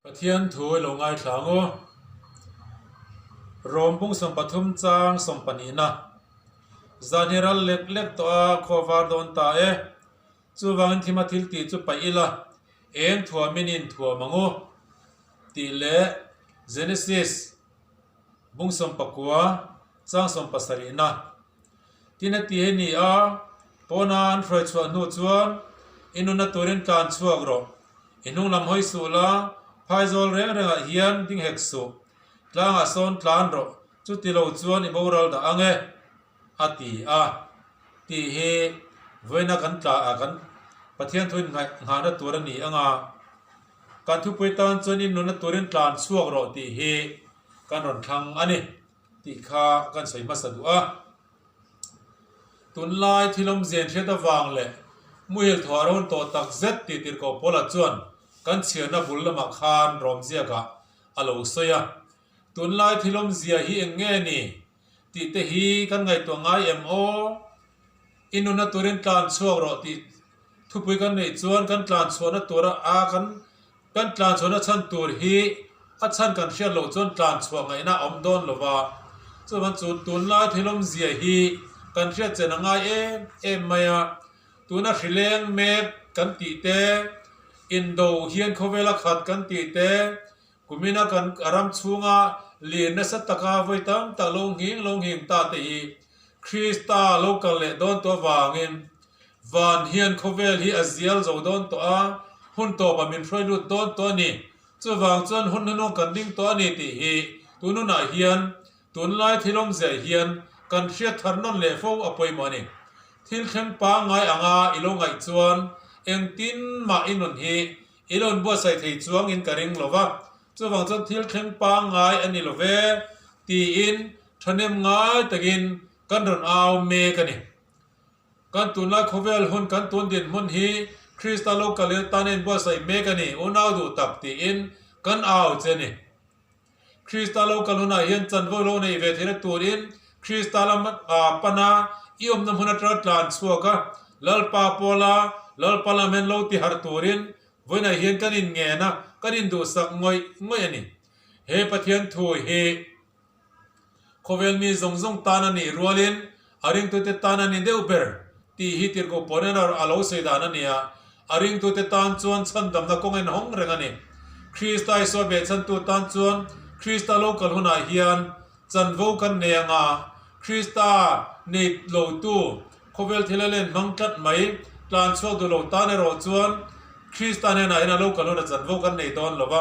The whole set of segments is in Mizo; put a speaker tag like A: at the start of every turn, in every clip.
A: Pathian thu i lo ngaithla ang u. Rom bung 13 chang sawmpahnihna. Zan hi ral lek lek tawh a, khua var dawn ta e. Chuvangin thima thil tih chu paih ila, eng thuamin in thuam ang u tih leh Genesis bung 19 chang sawmpasarihna. Tin a ti hi ni a, pawna an hruai chhuah hnu chuan i nunna turin tlan chhuak rawh. I hnung lam hawi suh la, phaizawl reng rengah hian ding hek suh. Tlangah sawn tlan rawh, chuti lo chuan i boral dah ang e, a ti a. Tih hi vawiina kan tla a, kan Pathian thu innghahna tur a ni ang a. Kan thupui tan chuan i nunna turin tlan chhuak rawh tih hi kan rawn thlang a ni tih kha kan sawi hmasa duh a. Tunlai thil awmzia hriat avang leh muhil thaw a rawn tawh tak zet tih tirhkoh Paula chuan kan chhiarna bul lamah khan rawmziakah a lo sawi a. Tunlai thil awmzia hi eng nge ni tih te hi kan ngaihtuah ngai em aw? I nunna turin tlan chhuak rawh tih thupui kan neih chuan kan tlan chhuahna tura a kan Kan tlan chhuahna chhan tur hi a chhan kan hriat loh chuan tlan chhuah ngaihna a awm dawn lo va, chuvan chu tunlai thil awmzia hi kan hriat chen a ngai em em mai a, tuna hrileng mek kan tih te, indo hian khawvela khat kan tih te, kumina kan ram chhunga lir nasa taka vawi tam tak lo nghing lo nghing ta te hi Krista lo kal leh dawn tawh avangin Van hian khawvel hi a zial zo dawn tawh a, hun tawpah min hruai lut dawn tawh a ni. Chuvang chuan hun hnunung kan ding tawh a ni tih hi tun hunah hian tunlai thil awmziah hian kan hriat thar nawn leh fo a pawimawh a ni. Thil thleng pangngai anga i lo ngaih chuan engtin mah i nun hi i lo inbuatsaih thei chuangin ka ring lo va, chuvang chuan thil thleng pangngai a ni lo ve tiin thahnem ngai takin kan rawn au mek a ni. Kan tunlai khawvel hun kan tun dinhmun hi Krista lo kal il tan a inbuatsaih mek a ni, unau duh tak tiin kan au che a ni. Krista lo kal hunah hian chanvo lo neih ve theihna turin Krista lam pana i awmna hmun atanga tlan chhuak a, Lalpa pawla Lalpa lam hian lo ti harh turin vawiinah hian kan inngen a, kan induhsak ngawih ngawih a ni. He Pathian thu hi. Khawvel mi zawng zawng tan a nih rualin a ringtute tan a ni deuh ber tih hi tirhkoh Paulin a lo sawi dan a ni a, a ringtute tan chuan chhandamna kawng en hawng reng a ni. Krista Isua behchhantu tan chuan Krista lo kal hunah hian chanvo kan nei ang a, Krista nei lotu khawvel thil a len hmang tlat mai tlan chhuak duh lo tan erawh chuan Krista hnenah hian a lo kal hunah chanvo kan nei dawn lo va.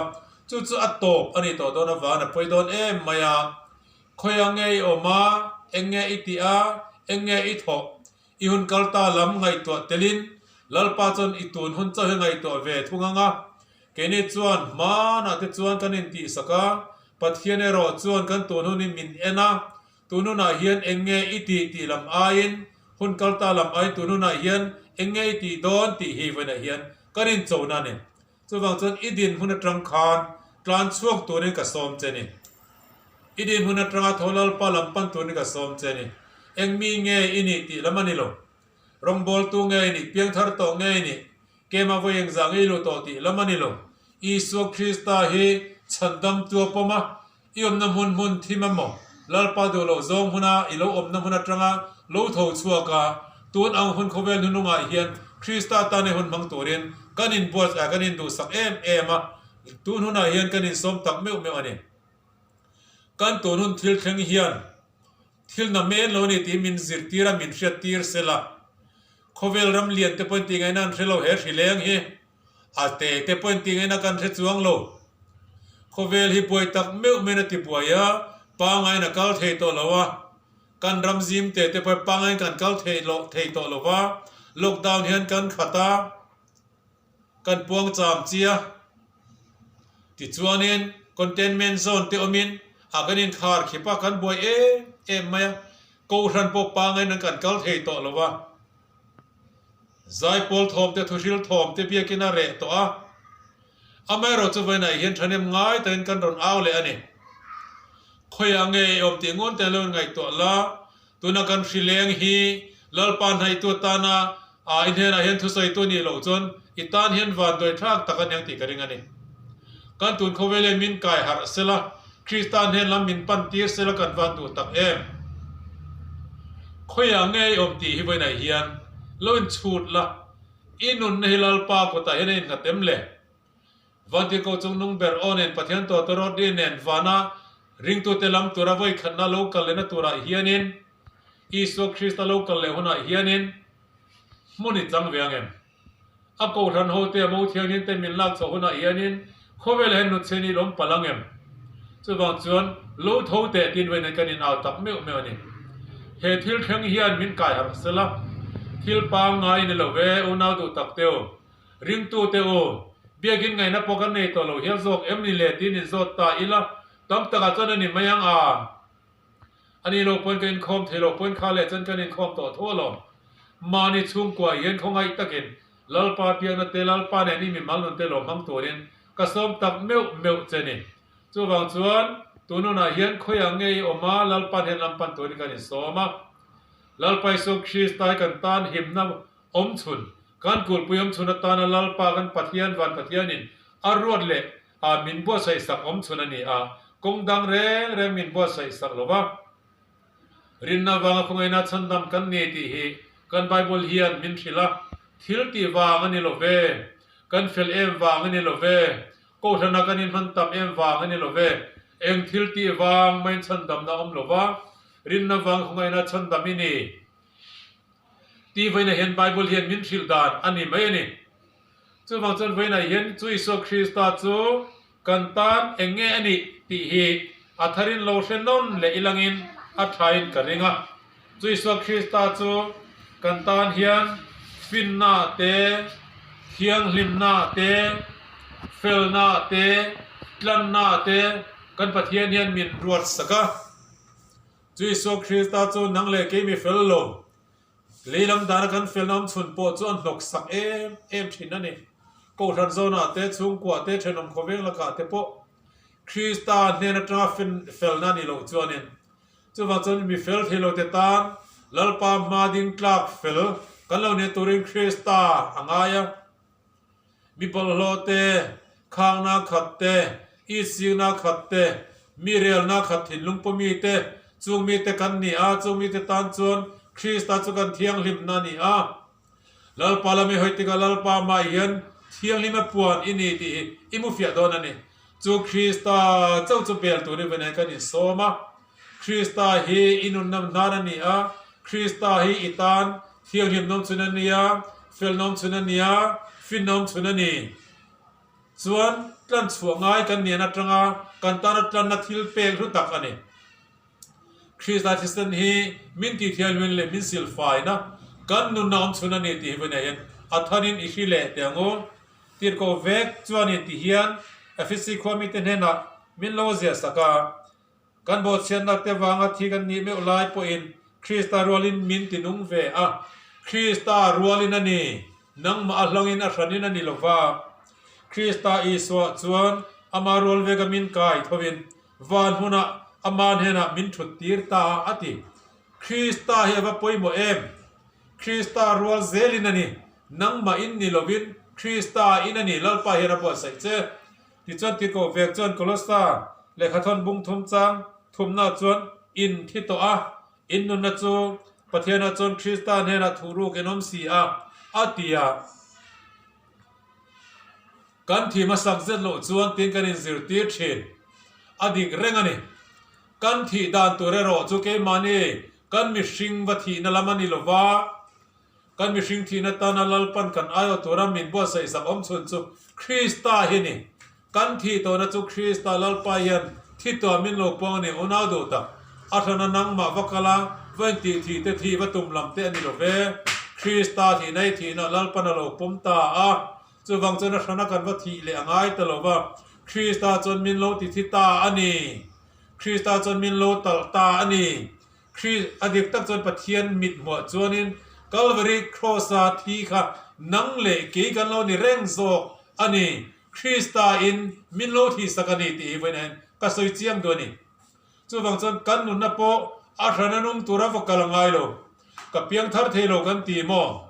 A: Chu chu a tawp a nih tawh dawn avang a pawi dawn em mai a, khawiah nge i awm a, eng nge i tih a, eng nge i thawh? I hun kal ta lam ngaihtuah telin Lalpa chuan i tun hun chauh hi ngaihtuah ve thung ang a, keini chuan hmanah te chuan kan intihsak a, Pathian erawh chuan kan tun hun hi min en a, tun hunah hian eng nge i tih tih lam aiin hun kal ta lam aiin tun hunah hian eng nge i tih dawn tih hi vawiinah hian kan inchona a ni. Chuvang chuan i dinhmun atang khan tlan chhuak turin ka sawm che ni. I dinhmun atanga tho Lalpa lam pan turin ka sawm che ni. Eng mi nge i nih tih lam a ni lo. Rawngbawltu nge i nih, piangthar tawh nge i nih, keimah vawi engzah nge i luh tawh tih lam a ni lo. Isua Krista hi chhandamtu a pawm a, i awmna hmun hmun thim emaw, Lalpa duh loh zawng hmuna i lo awmna hmun atanga lo tho chhuak a, tun ang hun khawvel hnunungah hian Krista tan i hun hmang turin kan inbuat a, kan induhsak em em a, tun hunah hian kan insawm tak meuh meuh a ni. Kan tun hun thil thleng hian thil na men lo a ni tih min zirtir a, min hriattir sel a. Khawvel ram lian te pawhin tih ngaihna an hre lo he hrileng hi. A te te pawhin tih ngaihna kan hre chuang lo. Khawvel hi buai tak meuh meuhin a ti buai a, pangaiin a kal thei tawh lo a. Kan ram zim te te pawhin pangaiin kan kal thei loh thei tawh lo va, lockdown hian kan khat a, kan puang cham chi a. Tichuanin containment zone te awmin a kan inkhar khip a, kan buai em em mai a. Kohhran pawh pangaiin an kan kal thei tawh lo va. Zaipawl thawm te thuhril thawm te biakin a reh tawh a, amaherawhchu vawiinah hian thahnem ngai takin kan rawn au leh a ni. Khawiah nge i awm tih ngun te lo inngaihtuah la, tuna kan hri leng hi Lalpa hnaihtu atana i hnenah hian thusawitu nih loh chuan i tan hian vanduai thlak tak a niang tih ka ring a ni. Kan tun khawvel hian min kai harh sela, Krista hnen lam min pan tir sela kan van duh tak em? Khawiah nge i awm tih hi vawiinah hian lo inchhut la, i nunna hi Lalpa kutah hian a innghat em le? Vantirhkoh chung nung ber aw nen Pathian tawhte rawt ri nen vana ringtute lam tura vawikhatna lo kal lehna turah hianin Isua Krista lo kal leh hunah hianin hmun i chang ve ang em? A kohhran hote a mo thianghlim te min lak chhoh hunah hianin khawvelah hian nutchhe ni lawm palh ang em? Chuvang chuan lo tho teh tin vawiin kan inau tak meuh meuh a ni. He thil thleng hian min kai harh sela, thil pangngai ni lo ve unau duh tak teu. Ringtute u, biakin ngaihna pawh kan nei tawh lo hial zawk em ni le tiin inzawt ta ila, tam takah chuan a ni mai ang a. A ni lo pawn ka inkhawm thei lo pawn kha leh chuan kan inkhawm tawh tho alawm. Mahni chhungkua hian khawngaih takin Lalpa biakna te Lalpa nen i mimal nun te lo hmang turin ka sawm tak meuh meuh che ni. Chuvang chuan tun hunah hian khawiah nge i awm a Lalpa'n hian lam pan turin kan insawm a. Lalpa Isua Krista hi kan tan himna Awm chhun, kan kulhpui awm chhun atana Lalpa kan Pathian van Pathianin a ruat leh a min buatsaih sak awm chhun a ni a, kawng dang reng reng min buatsaih sak lo va. Rinna vanga khawngaihna chhandam kan ni tih hi kan Bible hian min hrilh a, thil tih vang a ni lo ve, kan fel em vang a ni lo ve, kohhrana kan inhman tam em vang a ni lo ve, eng thil tih vang maiin chhandamna awm lo va, rinna vang khawngaihna chhandam i ni. Tih vawiinah hian Bible hian min hrilh dan a ni mai a ni. Chuvang chuan vawiinah hian chu Isua Krista chu kan tan eng nge a nih tih hi a tharin lo hre nawn leh ilangin a thain ka ring a. Chu Isua Krista chu kan tan hian finna te, thianghlimna te, felna te, tlanna te kan Pathian hian min ruat sak a. Chu Isua Krista chu nang leh kei mi fel lo, lei lam dana kan felna awm chhun pawh chu a hnawk sak em em thin a ni. Kohhran zawnah te, chhungkuah te, thenawm khawveng lakah te pawh Krista hnen atanga felna a nih loh chuanin chuvang chuan mi fel thei lo te tan Lalpa hma ding tlak fel kan lo nih turin Krista a ngai a. Mi bawlhhlawh te, khangna khat te, isingna khat te, mi relna khat thinlung pawmi te, chung mite kan ni a, chung mite tan chuan Krista chu kan thianghlimna a ni a. Lalpa lami hawi tikah Lalpa mah hian thianghlim a puan i ni tih hi i hmu fiah dawn a ni. Chu Krista chauh chu bel turin vawiin kan insawm a. Krista hi i nunnam hnan a ni a, Krista hi i tan thianghlimna awm chhun a ni a, felna awm chhun a ni a, finna awm chhun a ni. Chuan tlan chhuah ngai kan nian atanga kan tana tlanna thil pek hlu tak a ni. Krista thisen hi min tihthianghlim leh min silfaina kan nunna awm chhun a ni tih hi vawiinah hian a tharin i hri leh teh ang u. Tirhkoh vek chuanin tihian Efesi khua mite hnenah min lo ziah sak a. Kan bawhchhiatnak te vanga thi kan nih meuh lai pawhin Krista rualin min ti nung ve a. Krista rualin a ni, nangmah a hlangin a hranin a ni lo va. Krista Isua chuan ama rual veka min kai thovin van hmunah ama hnenah min thut tir ta a ti. Krista hi a va pawimawh em? Krista rual zelin a ni, nangmah in ni lovin Krista in a ni, Lalpa hian a buatsaih che. Tichuan Tiko vek chuan Kolossa lehkhathawn bung thum chang thumna chuan in thi tawh a, in nunna chu Pathianah chuan Krista hnenah thuhruk in awm si a, a ti a. Kan thi hmasak zet loh chuan tin kan inzirtir thin a dik reng a ni. Kan thih dan tur erawh chu keimahni kan mihring va thihna lam a ni lova, Kan mihring thihna tana Lalpan kan aiawh tura min buatsaih sak awm chhun chu Krista hi ni. Kan thih tawhna chu Krista Lalpa hian thi tuah min lo puang a ni unau duh tak. A hrana nangmah va kal a, va intih thih te thih va tum lam te a ni lo ve. Krista thihna hi thihna Lalpan a lo pawm ta a, chuvang chuan a hrana kan va thih leh a ngai ta lo va, Krista chuan min lo ti thi ta a ni. Krista chuan min lo talh ta a ni. Khrih a dik tak chuan Pathian mit hmuah chuanin Kalvari Kraws-a thi kha nang leh kei kan lo ni reng zawk a ni, Krista in min lo thihsak a ni tih hi vawiin ah hian ka sawi chiang duh a ni. Chuvang chuan kan nunna pawh a hrana nung tura va kal a ngai lo. Ka piang thar thei lo kan ti maw?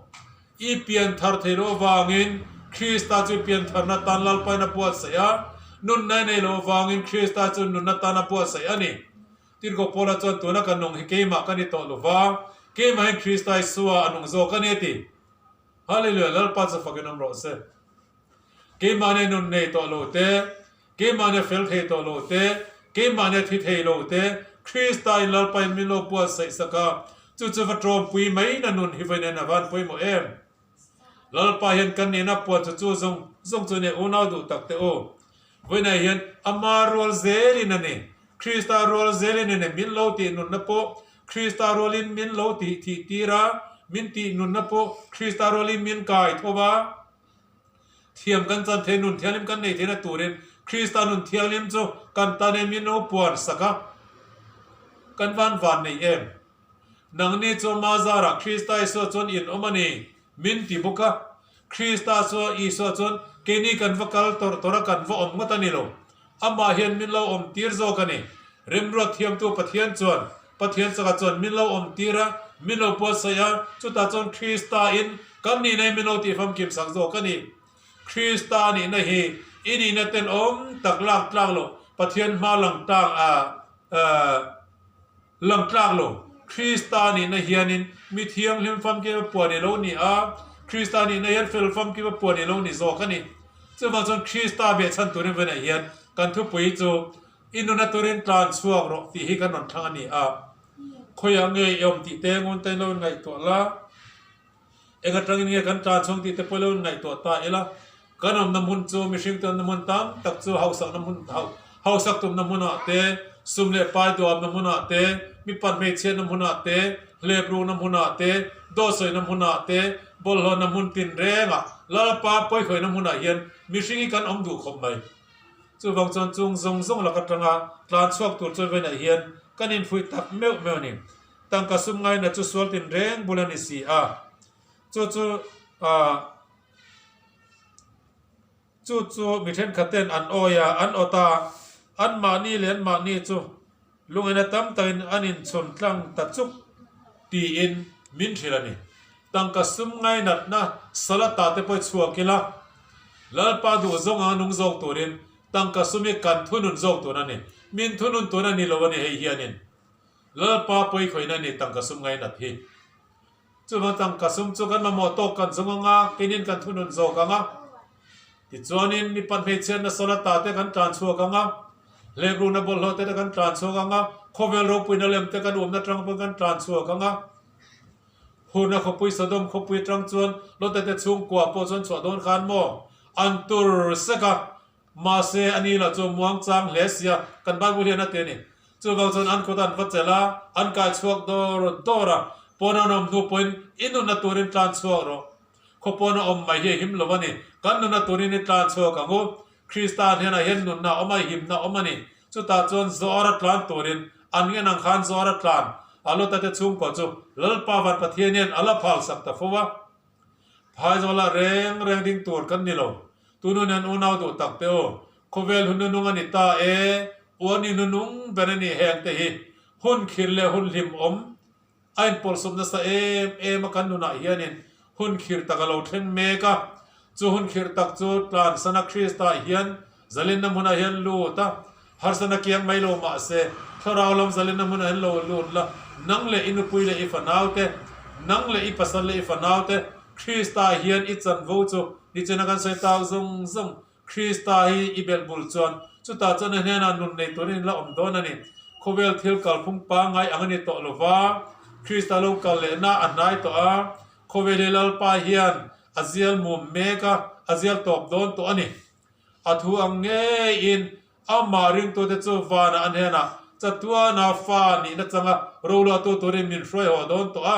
A: I pian thar thei loh avangin Krista chu pian tharna tan Lalpain a buatsaih a, nunna i nei loh avangin Krista chu nunna tan a buatsaih a ni. Tirhkoh Paula chuan tuna ka nung hi keimah ka ni tawh lo va, keimahin Krista Isua a nung zawk a ni a ti. Hallelujah, Lalpa chu fakin awm rawh se. Keimahni nun nei tawh lo te, keimahni fel thei tawh lo te, keimahni thi thei lo te, Krista in Lalpa in min lo buatsaih sak a, chu chu va tawmpui mai na nun hi vawiin a van pawimawh em? Lalpa hian kan nihna puan chu chu zawng zawng chu nia unau duh tak te u. Vawiinah hian ama rual zelin a ni, Krista rual zelin a ni, min lo tih nunna pawh Krista rualin min lo tih thih tir a, min tih nunna pawh Krista rualin min kai tho va. Thiam kan chan thei, nun thianghlim kan nei theihna turin Krista nun thianghlim chu kan tan em in lo puan sak a, kan van van nei em? Nangni chu ama zarah Krista Isua chuan in awm a ni, min ti bawk a. Krista chu Isua chuan keini kan va kal tawrh tawrh a kan va awm ngawt a ni lo. Amah hian min lo awm tir zawk a ni. Remruat thiamtu Pathian chuan Pathian chakah chuan min lo awm tir a, min lo puatsaih a, chutah chuan Krista in kan nihna hi min lo tihfamkim sak zawk a ni. Krista nihna hi i nihna tenawm tak lak tlak loh Pathian hma lang tlang a lang tlak lo. Krista nihna hianin mi thianghlim famkim a puan i lo ni a, Krista nihna hian fel famkim a puan i lo ni zawk a ni. Chuvang chuan Krista behchhan turin vawiinah hian kan thupui chu I nuna turin tlan chhuak rawh tih hi kan rawn thlang a ni a, khawiah nge i awm tih te ngun te lo inngaihtuah la, eng atangin nge kan tlan chhuak tih te pawh lo inngaihtuah ta ila, kan awmna hmun chu mihring te awmna hmun tam tak chu hausakna hmun hausak tumna hmunah te, sum leh pai duamna hmunah te, mipat hmeichhiatna hmunah te, hleprukna hmunah te, dawhsawihna hmunah te, bawlhhlawhna hmun tinrengah Lalpa pawikhawihna hmunah hian mihring hi kan awm duh khawp mai. Chuvang chuan chung zawng zawng lak atanga tlan chhuak tur chuan vawiinah hian kan infuih tak meuh meuh a ni. Tangka sum ngaina chu sual tin reng bul a ni si a. Chu chu ah chu chu mi thenkhat ten an awi a, an awt a, anmahni leh anmahni chu lungaina tam takin an inchhun tlang ta chuk tiin min hrilh a ni. Tangka sum ngainatna salata te pawh chhuak ila, Lalpa duh zawng anga nung zawk turin tangka sum hi kan thunun zawk tur a ni. Min thunun tur a ni lo a ni hei hianin Lalpa pawikhawihna a ni tangka sum ngainat hi. Chuvang tangka sum chu kan mamawh tawk kan zawng anga keinin kan thunun zawk ang a. Tichuanin mipa hmeichhiatna salata te kan tlan chhuak ang a, hlekrukna bawlhhlawh te kan tlan chhuak ang a, khawvel ropuina lem te kan umna tang pawhin kan tlan chhuak ang a. Hurna khawpui Sodom khawpui atang chuan Lota te chhungkua pawh chuan chhuah dawn khan maw an tur sek a, mahse a ni lah chu muang chang hle sia kan Bible hian a ti a ni. Chuvang chuan an kut an va chelh a, an kai chhuak dawr dawr a, pawn an awm hnu pawhin i nunna turin tlan chhuak rawh. Khaw pawn a awm mai hi a him lo a ni. Kan nunna turin i tlan chhuak ang u. Krista hnenah hian nunna a awm a, himna a awm a ni. Chutah chuan Zoara tlan turin an ngen ang khan Zoara tlan a Lota te chhungkua chu Lalpa van Pathian hian a la phal sak ta fo a. Phaizawlah reng reng ding tur kan ni lo. Tunu nen unau duh tak te u, khawvel hun nunung a ni ta e, uani nunung ber a ni heng te hi hun khir leh hun hlim awm A inpawlhsawm nasa em em a kan nunah hianin hun khirh tak a lo thleng mek a, chu hun khirh tak chu tlansana Krista hian zalenna hmunah hian lut a, harsana kiang mai lo mahse thlarau lam zalenna hmunah hian lo lut la, nang leh i nupui leh i fanaute, nang leh i pasal leh i fanaute Krista hian i chanvo chu nichina kan sawi tak zawng zawng Krista hi i belh bul chuan chutah chuan a hnenah nun nei turin in la awm dawn a ni. Khawvel thil kalphung pangngai ang a ni tawh lo va, Krista lo kal lehna a hnai tawh a, khawvel hi Lalpa hian a zial mum mek a, a zial tawp dawn tawh a ni. A thu ang ngeiin amah ringtute chu vanah a hnenah chatuana fa nihna changa roluahtu turin min hruai haw dawn tawh a.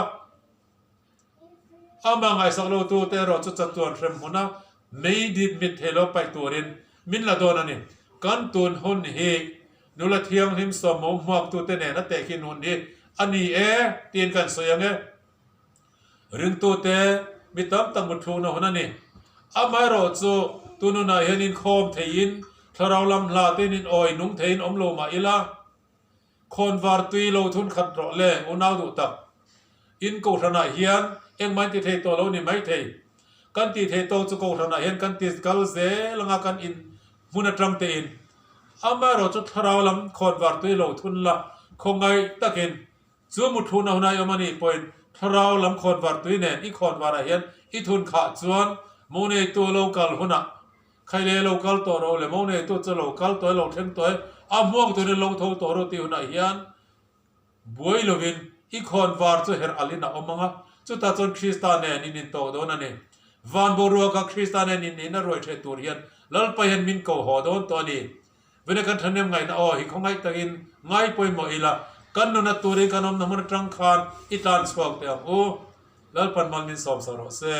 A: Amah ngaihsak lotute erawh chu chatuan hrem hmuna mei dit mit thei lo paih turin min la dawn a ni. Kan tun hun hi nula thianghlim sawmho hmuaktute nen a tehkhin hun hi a ni e tiin kan sawi ang e. Ringtute mi tam tak mutthlukna hun a ni. Amaherawh chu tununah hian inkhawm theiin thlarau lam hla tein in awi nung theiin awm lo mah ila. Khawnvar tui lo thun khat rawh le, unau duh tak. In kohhranah hian engmah in ti thei tawh lo ni maithei. Kan tih theih tawk chu kohhranah hian kan ti kal zel anga kan in hmun atang tein. Amaherawh chu thlarau lam khawnvar tui lo thun la khawngaih takin chu muthluna huna i awm a nih pawhin thlarau lam khawnvar tui nen i khawnvarah hian i thun khah chuan mo neitu lo kal hunah Khaile lo kal tawh rawh le mo neitu chu lo kal tawh e lo thleng tawh e a hmuak turin lo tho tawh rawh tih hunah hian Buai lovin i khawnvar chu herh alin a awm ang a, chutah chuan Krista nen in intawh dawn a ni. Van boruaka Krista nen in nihna ruai ṭheh tur hian Lalpa hian min ko haw dawn tawh a ni. Vena kan ṭhahnem ngaihna aw hi khawngaih takin ngai pawimawh ila, kan nuna turin kan awmna hmun aṭang khan i tlan chhuak teh ang u. Lalpan mal min sawmsak rawh se.